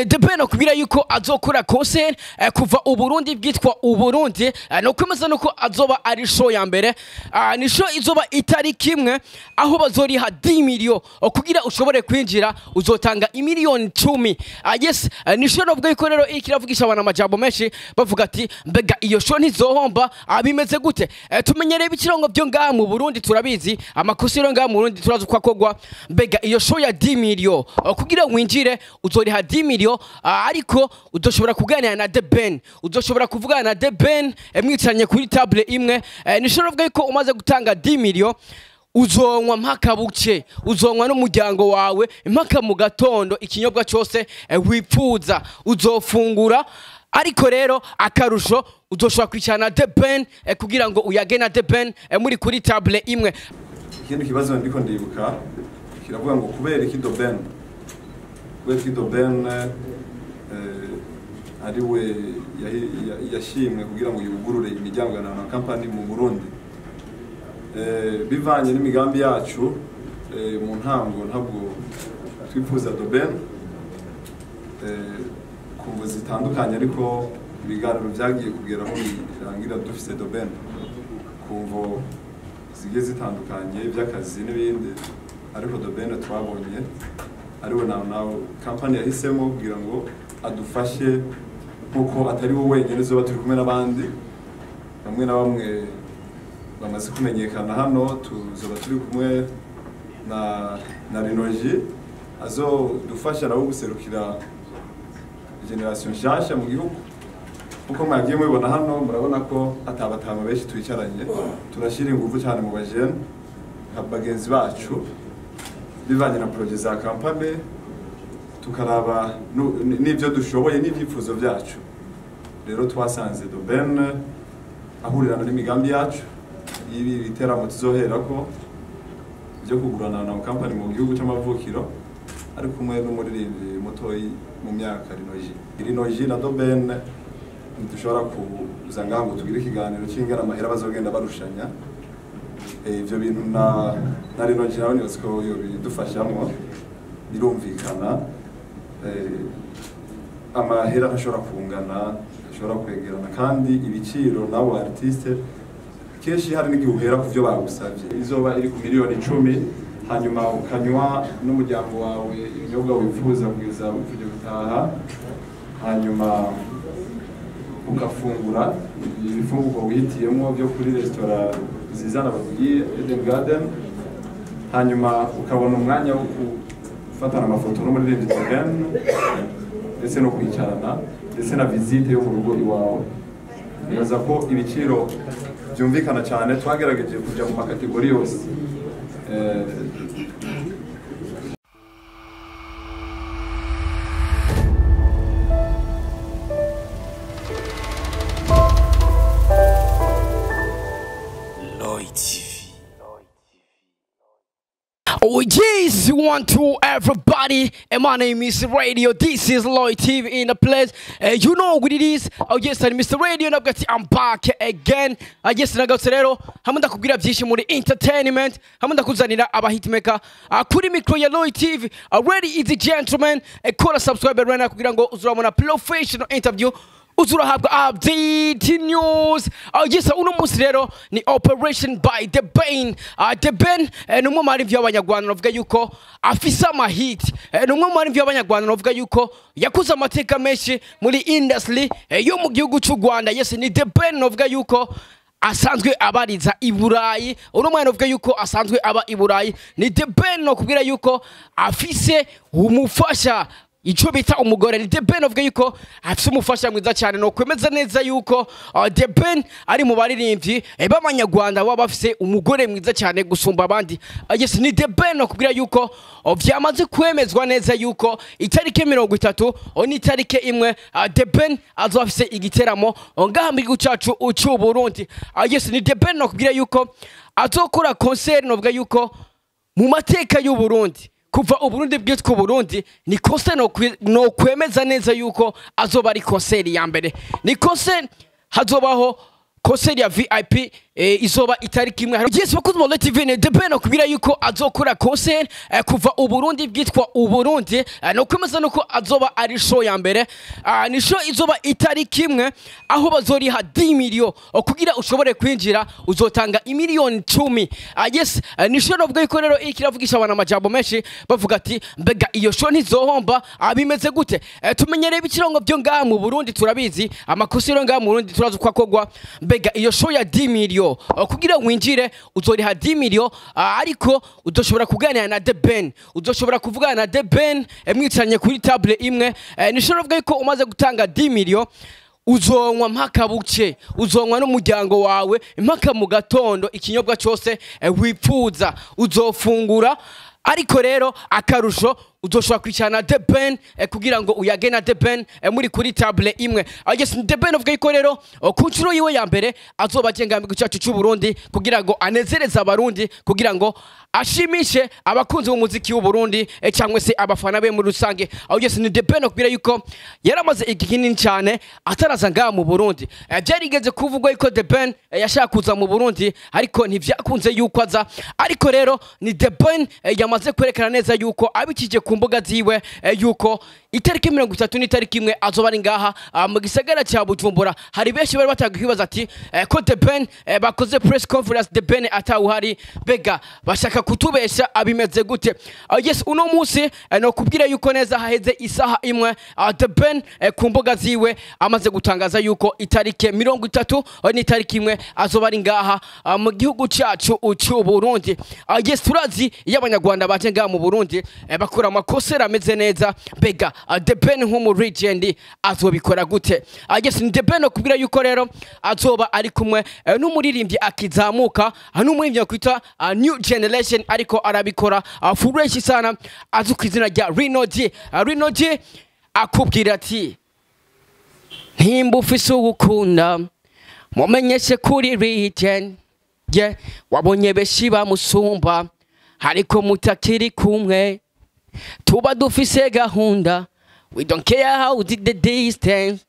The Ben akubwira yuko azokora concert kuva Uburundi bwitwa Uburundi, no kwemeza nuko azoba ari show ya mbere. Ni show izoba itariki imwe aho bazoriha 10 million kugira ushobore kwinjira, uzotanga imiliyoni 10. Yes, ni show novuga yuko rero ikiravugisha abantu amajambo menshi, bavuga ati mbega iyo show ntizohomba, bimeze gute? Tumenyereye ibikirongo byo ngaha mu Burundi, turabizi amakosa yo ngaha mu Burundi turazi uko akogwa. Mbega iyo show ya 10 million kugira winjire uzoriha 10 million, ariko uzoshobora kuganira na The Ben, uzoshobora kuvugana na The Ben mwicaranye kuri table imwe. Ni show novuga yuko umaze gutanga 10 million uzonywa mpaka buke, uzonywa n'umuryango wawe mpaka mu gatondo, ikinyobwa cyose wipfuza uzofungura. Ariko rero akarusho uzoshobora kwicarana na The Ben kugira ngo uyage na The Ben muri kuri table imwe. Ikindi kibazo ndiko ndibuka kiravuga ngo kubera iki The Ben, kubera iki The Ben ari we yashimwe kugira ngo yugurure imiryango ya Nana Company mu Burundi. Bivanye n'imigambi yacu mu ntango ntabwo twifuza The Ben ku mvo zitandukanye, ariko ibiganiro byagiye kugera aho birangira dufise The Ben ku mvo zigiye zitandukanye by'akazi n'ibindi, ariko The Ben twabonye ariwe Nana Company yahisemo kugira ngo adufashe, kuko atari we wenyine uzoba turi kumwe n'abandi bamwe na bamwe bamaze kumenyekana hano. Tuzoba turi kumwe na Rinoji azodufasha nabo guserukira generation nshasha mu gihugu. Kuko mwagiye mubibona hano, murabona ko atabatama benshi twicaranye, turashyira ingufu cyane mu bajene nka bagenzi bacu bivanye na projet za company, tukaraba n'ibyo dushoboye n'ibyifuzo byacu. Rero twasanze The Ben ahurirana n'imigambi yacu y'ibi biteramo tuzoherako byo kugurana na company mu gihugu cy'amavukiro, ari kumwe n'umuririmbyi mutoyi mu myaka Rinoji. Rinoji na The Ben ntidushobora kuza ngaha ngo tugire ikiganiro cy'ingana amahera bazogenda barushanya. Ivyo bintu na Rinoji nawe nibaza ko yobidufashamwo, birumvikana. Amahera ntashobora kungana, ntashobora kwegerana, kandi ibiciro nabo artiste kenshi hari n'igihe uhera ku byo bagusavye. Izoba iri ku miliyoni 10, hanyuma ukanywa n'umuryango wawe ibinyobwa wifuza kugeza wifuje gutaha, hanyuma ugafungura ibifungurwa wihitiyemo byo kuri resitora zizana babwiye Eden Garden, hanyuma ukabona umwanya wo gufatana amafoto n'umuririmbyi The Ben, ndetse no kwicarana, ndetse na visite yo mu rugo iwawe. Nibaza ko ibiciro byumvikana cyane, twagerageje kujya mu makategori yose. Lloyd TV. Oh yes, one to everybody, and my name is Radio. This is Lloyd TV in the place. You know what it is. Oh yes, I'm Mr. Radio, and I've got I'm back again. Yes, nagarutse rero hamwe ndakubwira byinshi muri entertainment, hamwe ndakuzanira aba hitmaker kuri micro ya Lloyd TV. Ready is the gentleman. Kora subscribe right now kugira ngo uzurabona professional interview, uzurahabwa update news. Yes, uno munsi rero ni operation by The Ben. The Ben ni umwe mu baririmbyi b'abanyarwanda bavuga yuko afise amahit. Ni umwe mu baririmbyi b'abanyarwanda bavuga yuko yakoze amateka menshi muri industry yo mu gihugu cy'u Rwanda. Yes, ni The Ben bavuga yuko asanzwe abariza i Burayi. Uno mwana uvuga yuko asanzwe aba i Burayi ni The Ben, no kubwira yuko afise umufasha ico bita umugore. Ni The Ben uvuga yuko afise umufasha mwiza cyane, no kwemeza neza yuko The Ben ari mu baririmbyi b'abanyarwanda baba bafise umugore mwiza cyane gusumba abandi. Yes, ni The Ben no kubwira yuko vyamaze kwemezwa neza yuko itariki 30 ni itariki imwe The Ben azoba afise igiteramo ngaha mu gihugu cacu c'u Burundi. Yes, ni The Ben no kubwira yuko azokora concert, no kuvuga yuko mu mateka y'u Burundi kuva Uburundi bwitwa Uburundi ni concert no kwemeza neza yuko azoba ari concert ya mbere. Ni concert hazobaho Concert ya VIP izoba itariki imwe. Yes, bakunzi ba TV, ni The Ben akubwira yuko azokora concert kuva Uburundi bwitwa Uburundi, no kwemeza nuko azoba ari show ya mbere. Ni show izoba itariki imwe, aho bazoriha 10 million kugira ushobore kwinjira, uzotanga imiliyoni 10. Yes, ni show navuga yuko rero ikiravugisha abantu amajambo menshi, bavuga ati mbega iyo show ntizohomba, bimeze gute? Tumenyereye ibikirongo byo ngaha mu Burundi, turabizi amakosa yo ngaha mu Burundi, turazi uko akogwa. Mbega iyo show ya 10 million kugira winjire uzoriha 10 million, ariko uzoshobora kuganira na The Ben, uzoshobora kuvugana na The Ben mwicaranye kuri table imwe. Ni show navuga yuko umaze gutanga 10 million uzonywa mpaka buke, uzonywa n'umuryango wawe mpaka mu gatondo, ikinyobwa cyose wipfuza uzofungura. Ariko rero akarusho uzoshobora kwicarana na The Ben kugira ngo uyage na The Ben muri kuri table imwe. Yes, The Ben avuga yuko rero ku nshuro yiwe ya mbere azoba agenga mu gihugu cyacu cy'u Burundi kugira ngo anezereze Abarundi, kugira ngo ashimishe abakunzi b'umuziki w'u Burundi cyangwa se abafana be muri rusange. Yes, ni The Ben akubwira yuko yaramaze igihe kinini cyane ataraza ngaha mu Burundi. Byarigeze kuvugwa yuko The Ben yashaka kuza mu Burundi, ariko ntivyakunze yuko aza. Ariko rero ni The Ben yamaze kwerekana neza yuko abikije ku mbuga ziwe yuko itariki 30 n'itariki imwe azoba ari ngaha mu gisagara cya Bujumbura. Hari benshi bari batanga kwibaza ati ko The Ben bakoze press conference The Ben atawuhari, bega bashaka kutubesha, abimeze gute? Yes, uno munsi no kubwira yuko neza haheze isaha imwe The Ben ku mbuga ziwe amaze gutangaza yuko itariki 30 n'itariki imwe azoba ari ngaha mu gihugu cyacu cy'u Burundi. Yes, turazi iyo Abanyarwanda baje ngaha mu Burundi bakora amakosera ameze neza. Mbega The Ben nk'umu legend azobikora gute? Yes, ni The Ben akubwira yuko rero azoba ari kumwe n'umuririmbyi akizamuka, n'umuririmbyi kwita new generation, ariko arabikora fresh sana, azwi ku izina rya Rino G. Rino G akubwira ati ntimba ufise uwukunda mumenyeshe kuri legend, yeah, wabonye benshi bamusumba ariko mutakiri kumwe, tuba dufise gahunda, we don't care how did the distance,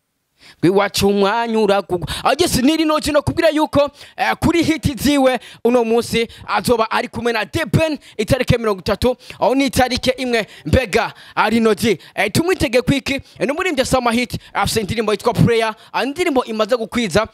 wiwacu umwanya uragugwa. Yes, ni Rino G no kubwira yuko kuri hit ziwe uno munsi azoba ari kumwe na The Ben itariki 30 aho ni itariki imwe. Mbega Rino G tumwitege kwiki? Ni umuririmbyi Sama hit, afise indirimbo yitwa Prayer, indirimbo imaze gukwiza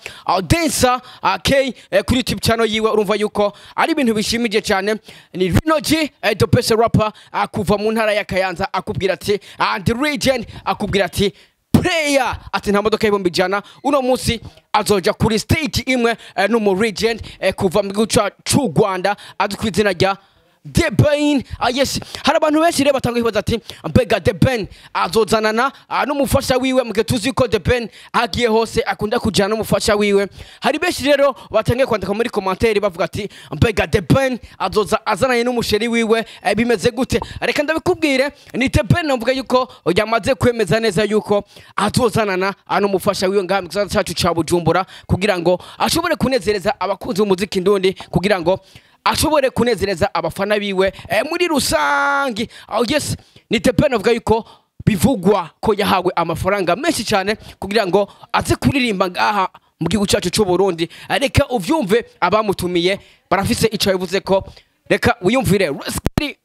dancer K kuri YouTube channel yiwe. Urumva yuko ari ibintu bishimije cyane. Ni Rino G, the best rapper kuva mu ntara ya Kayanza, akubwira ati the legend, akubwira ati Prayer, ati nta modoka 100,000. Uno munsi azoja kuri stage imwe n'umu legend kuva mu gihugu c'u Rwanda azwi ku izina rya The Ben. Yes, hari abantu benshi rero batanga ibibazo ati mbega The Ben azozanana n'umufasha wiwe, mugihe tuzi ko The Ben agiye hose akunda kujana n'umufasha wiwe. Hari benshi rero batangiye kwandika muri commentaire bavuga ati mbega The Ben azoza azananye n'umusheri wiwe, bimeze gute? Reka ndabikubwire, ni The Ben navuga yuko yamaze kwemeza neza yuko azozanana n'umufasha wiwe ngaha mu gisagara cyacu ca Bujumbura, kugira ngo ashobore kunezereza abakunzi b'umuziki ndundi, kugira ngo ashobore kunezereza abafana biwe muri rusangi. Yes, ni The Ben avuga yuko bivugwa ko yahawe amafaranga menshi cyane kugira ngo aze kuririmba ngaha mu gihugu cyacu cy'u Burundi. Reka uvyumve, abamutumiye barafise ico bivuze ko, reka wiyumvire.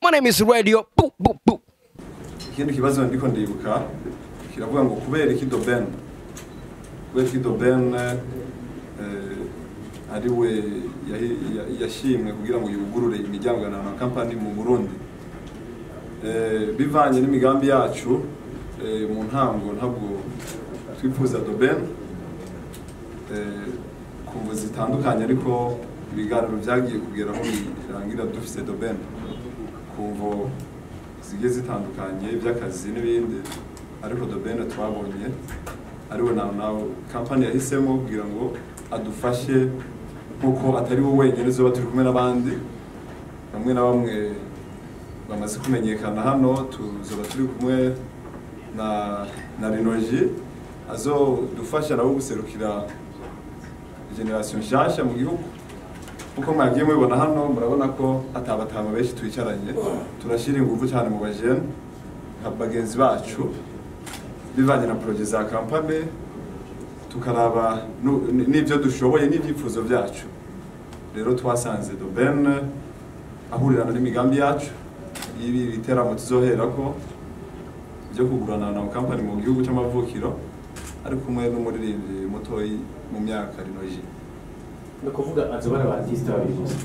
My name is Radio. Bu bu bu. Ikindi kibazo ndiko ndibuka kiravuga ngo kubera iki The Ben, kubera iki The Ben ari we yashimwe kugira ngo yugurure imiryango ya Nano Company mu Burundi. Bivanye n'imigambi yacu mu ntango ntabwo twifuza The Ben ku mvu zitandukanye, ariko ibiganiro byagiye kugera aho birangira dufise The Ben ku mvu zigiye zitandukanye by'akazi n'ibindi, ariko The Ben twabonye ariwe Nano Company yahisemo kugira ngo adufashe, nkuko atari we wenyine uzoba turi kumwe n'abandi bamwe na bamwe bamaze kumenyekana hano. Tuzoba turi kumwe na Rino G azodufasha nabo guserukira generation nshasha mu gihugu. Nkuko mwagiye mubibona hano, murabona ko atabatama benshi twicaranye, turashyira ingufu cyane mu bajene nka bagenzi bacu, bivanye na projet za company. Tukaraba n'ibyo dushoboye n'ibyifuzo byacu. Rero twasanze The Ben ahurirana n'imigambi yacu ibi biteramo tuzoherako byo kugurana na company mu gihugu cy'amavukiro, ari kumwe n'umuririmbyi mutoyi mu myaka Rinoji. Ni ukuvuga azobara ba artiste babiri gusa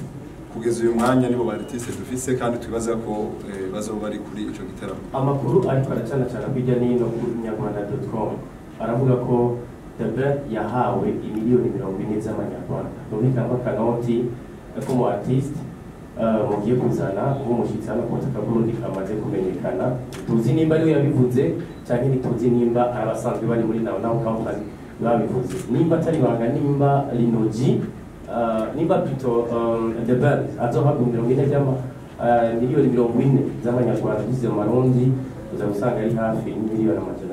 kugeza uyu mwanya, nibo ba artiste dufise kandi twibaza ko bazoba bari kuri ico giteramo. Amakuru ariko aracana cyane hirya n'ino ku inyarwanda.com aravuga ko The Ben yahawe 40 miliyoni z'amanyarwanda, yumvikana ko akanoti k'umu artiste mugiye kuzana nk'umushyitsi hano ku butaka bw'Uburundi kamaze kumenyekana. Tuzi nimba ariwe yabivuze cyangwa ntituzi nimba ari abasanzwe bari muri Now Now Company babivuze, nimba atari ibanga, nimba Linoji, nimba plutôt The Ben azohabwa 40 by'ama 40 miliyoni z'amanyarwanda, dusize mu marundi uza gusanga ari hafi 200 miliyoni gutyo.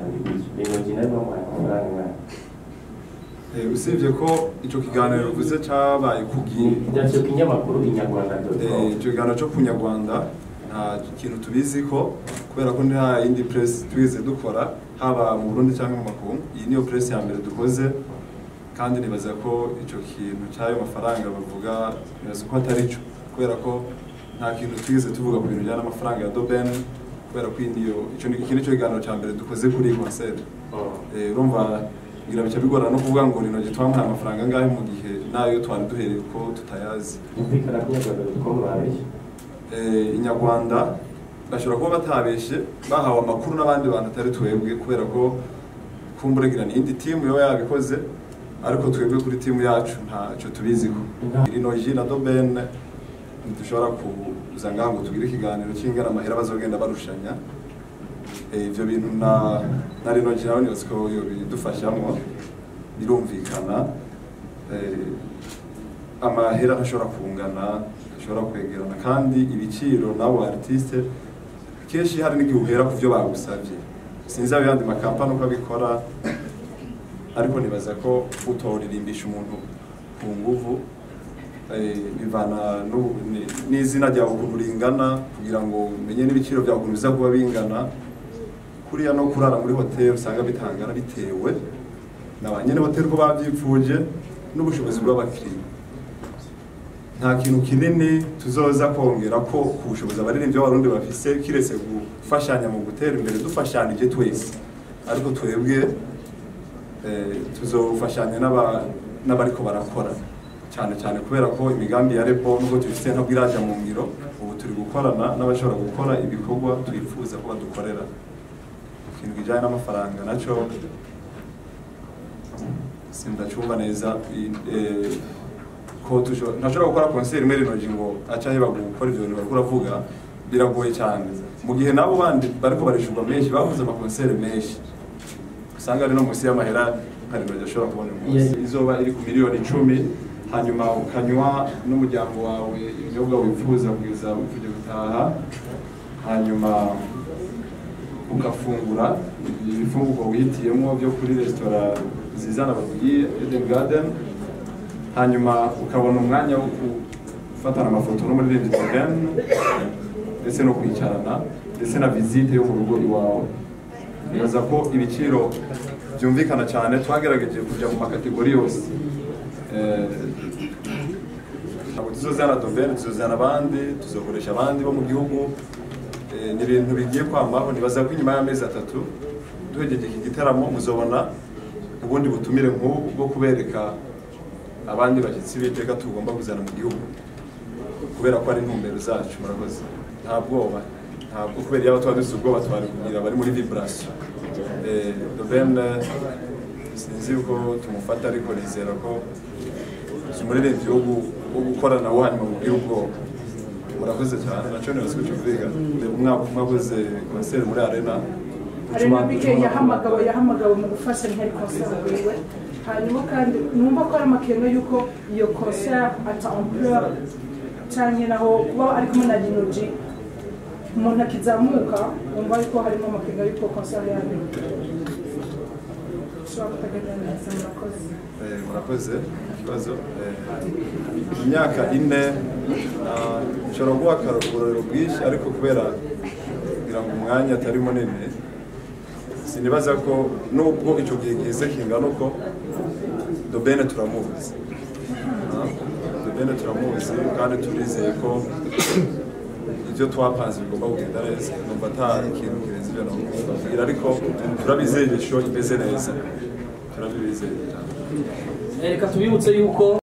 Linoji nawe bamuhaye amafaranga angana? Usibye ko ico kiganiro uvuze cabaye kugi Byaciye ku kinyamakuru inyarwanda.com. Ico kiganiro cyo ku Nyarwanda nta kintu tubizi ko, kubera ko nta yindi press twize dukora, haba mu Burundi cyangwa mu makungu. Iyi niyo press ya mbere dukoze, kandi nibaza ko ico kintu cy'ayo mafaranga bavuga, nibaza ko atari cyo, kubera ko nta kintu twigeze tuvuga ku bintu bijyana n'amafaranga ya The Ben, kubera ko iyi niyo ico ni iki nicyo kiganiro cya mbere dukoze kuri iyi concert. Urumva ngira bica bigorana no kuvuga ngo Rino twamuhaye amafaranga angahe mu gihe nayo twari duhereye ko tutayazi. Yumvikana ko inyarwanda.com babeshye. Inyarwanda bashobora kuba batabeshe, bahawe amakuru n'abandi bantu atari twebwe, kubera ko kumburegira ni iyindi timu yoba yabikoze, ariko twebwe kuri timu yacu ntacyo tubiziko. Rinoji na The Ben ntidushobora kuza ngaha ngo tugire ikiganiro cy'ingana amahera bazogenda barushanya. Ivyo bintu na Rinoji nawe nibaza ko yobidufashamwo, birumvikana. Amahera ntashobora kungana, ntashobora kwegerana, kandi ibiciro nabo artiste kenshi hari n'igihe uhera ku byo bagusabye. Sinzi ayandi makampani uko abikora, ariko nibaza ko utoririmbisha umuntu ku nguvu, bivana n'izina ryawe ukuntu ringana, kugira ngo umenye n'ibiciro byawe ukuntu biza kuba bingana. Kuriya no kurara muri hoteli usanga bitangana bitewe na ba nyene hoteli uko bavyipfuje n'ubushobozi bw'abakiriya. Nta kintu kinini tuzoza kongera ko ku bushobozi abaririmbyi b'Abarundi bafise, kiretse gufashanya mu gutera imbere dufashanije twese, ariko twebwe tuzofashanya n'abariko barakora cyane cyane, kubera ko imigambi ya label nubwo tuyifite ntabwo iraja mu ngiro. Ubu turi gukorana n'abashobora gukora ibikorwa twifuza ko badukorera. Ikintu kijanye n'amafaranga naco sindacumva neza. Ko ntashobora gukora concert imwe Rinoji ngo aca aheba gukora ivyo bintu bariko uravuga, biragoye cyane, mu gihe nabo bandi bariko barishurwa menshi, bavuze amakonseri menshi, usanga ari no munsi y'amahera nka Rinoji ashobora kubona uyu munsi. Izoba iri ku 10 miliyoni, hanyuma ukanywa n'umuryango wawe ibinyobwa wifuza kugeza wifuje gutaha, hanyuma ugafungura ibifungurwa wihitiyemo byo kuri resitora nziza nababwiye, Eden Garden, hanyuma ukabona umwanya wo gufatana amafoto n'umuririmbyi The Ben, ndetse no kwicarana, ndetse na visite yo mu rugo iwawe. Nibaza ko ibiciro byumvikana cyane, twagerageje kujya mu makategori yose. Ntabwo tuzozana The Ben, tuzozana abandi, tuzokoresha abandi bo mu gihugu. Ni ibintu bigiye kwamaho. Nibaza ko inyuma y'amezi 3 duhejeje iki gitaramo muzobona ubundi butumire nk'ubu bwo kubereka abandi bashyitsi b'iteka tugomba kuzana mu gihugu, kubera ko ari intumbero zacu. Murakoze. Nta bwoba, ntabwo, kubera iyo tuba dufite ubwoba twari kugira bari muri vibration. The Ben, sinzi uko tumufata, ariko nizera ko si umuririmbyi wo gukorana nawe hanyuma mubwire ubwoba. Murakoze cyane. Nacyo nibaza ko cyumvikana. Umwaka umwe akoze concert muri Arena. Arena BK yahamagawe mu gufasha, ntiyari concert wiwe. Hanyuma kandi numva ko ari amakenga yuko iyo concert ata ampleur, canke naho kuba ari kumwe na Linoji, umuntu akizamuka, wumva yuko harimo amakenga yuko concert yanyu ishobora kutagenda neza. Murakoze. Murakoze ikibazo. Imyaka 4, nshobora guha akarorero bwinshi, ariko kubera kugira ngo umwanya atari munini. Sinibaza ko nubwo icyo gihe giheze kingana uko, The Ben turamuzi. The Ben turamuzi kandi turizeye ko ibyo twapanze bigomba kugenda neza. Numva ata ikintu kirenze ibyo nakubwira, ariko turabizeye, show imeze neza, turabizeye cyane. Reka tubibutse yuko